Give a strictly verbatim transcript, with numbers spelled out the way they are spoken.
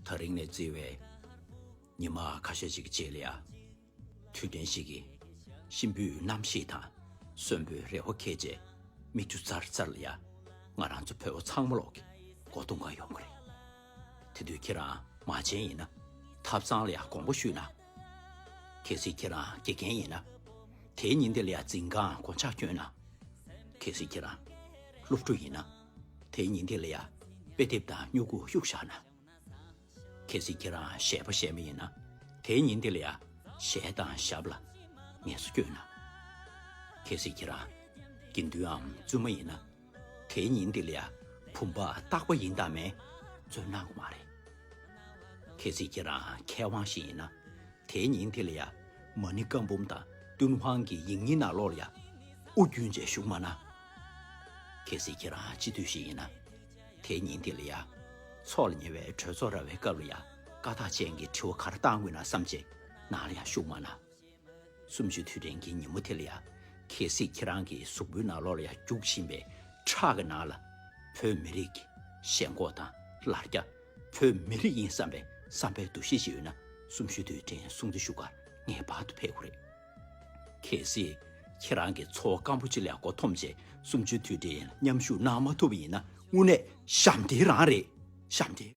ད་རིང་ནས་བརྩིས་པའི་ཉི་མ་ཁ་ཤས་ཤིག་གི་རྗེས་ལ་ཡ། དུས་དྲན་ཞིག་གིས་གཤིན་པོའི་རྣམ་ཤེས་དང་གསོན་པོའི་རེ་བ་ཁྱེར་བྱས་མིག་ཆུ་ཙར་ཙར་ལ་ཡ། ང་རང་ཚོ་བོད་པ་ཚང་མ་ལོག་གི་སྒོ་རྡུང་ག་ཡོང་གི་རེད། དེ་དུས་ཁྱེད་རང་མ་བྱན་ཡིན་ན་ཐབ་ཚང་ལ་ཡ་དགོངས་པ་ཞུས་ན། གལ་སྲིད་ཁྱེད་རང་དགེ་རྒན་ཡིན་ན། དེའི་ཉིན་དེ་ལ་ཡ་འཛིན་ཁང་སྒོ་ལྕགས་བསྐྱོན་ན། གལ་སྲིད་ཁྱེད་རང་སློབ་ཕྲུག་ཡིན་ན། དེའི་ཉིན་དེ་ལ་ཡ་དཔེ་དེབ་དང་སྨྱུ་གུ་གཡུགས་བཞག་ན། གལ་སྲིད་ཁྱེད་རང་གཞས་པ་གཞས་མ་ཡིན་ན། དེའི་ཉིན་དེ་ལ་ཡ་གཞས་དང་ཞབས་ལ་ངལ་གསོ་སྐྱོན་ན། གལ་སྲིད་ཁྱེད་རང་དགེ་འདུན་འམ་བཙུན་མ་ཡིན་ན། དེའི་ཉིན་དེ་ལ་ཡ་བུམ་པ་རྟག་པ་ཡིན་དང་མེད་བཙོན་གནང་དགོས་མ་རེད། གལ་སྲིད་ཁྱེད་རང་མཁས་དབང་ཞིག་ཡིན་ན། དེའི་ཉིན་དེ་ལ་ཡ་མ་ཎི་བཀའ་འབུམ་དང་ཏུན་ཧོང་གི་ཡིག་རྙིང་ནང་ལོགས་ལ་ཡ་དབུ་རྒྱུན་བྱས་བཞུགས་མ་གནང་། གལ་སྲིད་ཁྱེད་རང་སྤྱི་འཐུས་ཤིག་ཡིན་ན། དེའི་ཉིན་དེ་ལ་ཡ་ཚོགས་ལ་ཉེ་བའི་གྲོས་ཚོགས་ར་བའི་སྐབས་ལ་ཡ་བཀའ་རྟགས་ཅན་གྱི་དྲི་བ་ག་རེ་བཏང་དགོས་ན་བསམ་བྱས་ནང་ལ་ཡ་བཞུགས་མ་གནང་། གསུམ་བཅུའི་དུས་དྲན་གྱི་ཉིན་མོ་དེ་ལ་ཡ། གལ་སྲིད་ཁྱེད་རང་གི་གཟུགས་པོའི་ནང་ལོགས་ལ་ཡ་རྒྱུག་བཞིན་པའི་ཁྲག་གི་ནང་ལ་བོད་མི་རིགས་ཀྱི་ཞེན་ཁོག་དང་ལར་རྒྱ། བོད་མི་རིགས་ཡིན་བསམ་པའི་བསམ་པའི་འདུ་ཤེས་ཤིག་ཡོད་ན། གསུམ་བཅུའི་དུས་དྲན་སྲུང་བརྩི་ཞུ་གར་ངེས་པར་དུ་ཕེབས་དགོས་རེད། གལ་སྲིད་ཁྱེད་རང་གི་འཚོ་བ་སྐམ་པོ་ཅིག་ལ་ཡ་མགོ་འཐོམས་བྱས་གསུམ་བཅུའི་དུས་དྲན་མཉམ་ཞུགས་གནང་མ་ཐུབ་པ་ཡིན་ན། དངོས་གནས་ཞབས་འདྲེན་རང་རེད། ཞབས་འདྲེན།